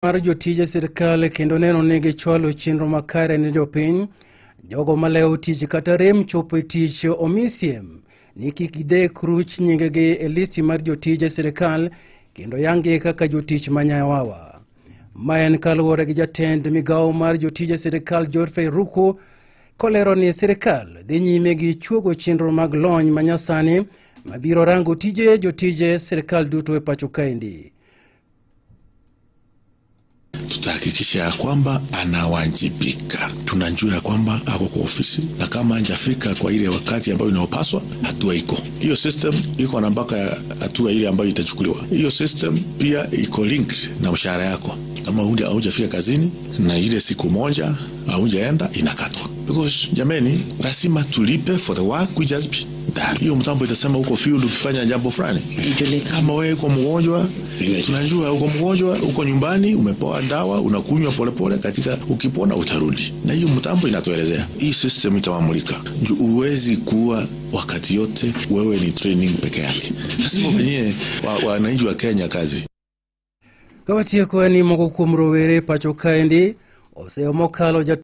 Mar jotije sirkal kendo neno ni gichwalo chenro makare ne jopiny. Jogo malewo tich kata rem chopo e tich omi siem ni kik gidek ruch nyingegi e listi mar jotije sirkal kendo yang-gi kaka jotich manyawawa. Ma en kaluwore gi jatend migawo mar jotije sirkal Geoffrey Ruku kolero ni sirkal dhi nyime gi chuogo chenro mag lony manyasani mabiro rango tije jotije sirkal duto e pacho kaendi. Tutahakikisha ya kwamba anawajibika. Tunajua ya kwamba ako kwa ofisi, na kama hajafika kwa ile wakati ambayo inayopaswa, hatua iko. Hiyo system iko na mpaka hatua ile ambayo itachukuliwa. Hiyo system pia iko linked na mshahara yako. Kama hujafika kazini na ile siku moja haujaenda, inakatwa. Because jameni, lazima tulipe for the work which has been done. Hiyo mtambo itasema uko field ukifanya jambo fulani. Kama wewe uko mgonjwa, tunajua uko mgonjwa, uko nyumbani, umepewa dawa, unakunywa polepole, katika ukipona utarudi. Na hiyo mtambo inatuelezea. Hii system itawamulika. Huwezi kuwa wakati yote wewe ni training peke yake. Lazima ufanyie wananchi wa Kenya kazi. Kawatieko ni moko kuom rowere pacho kaendi oseyo mokalo.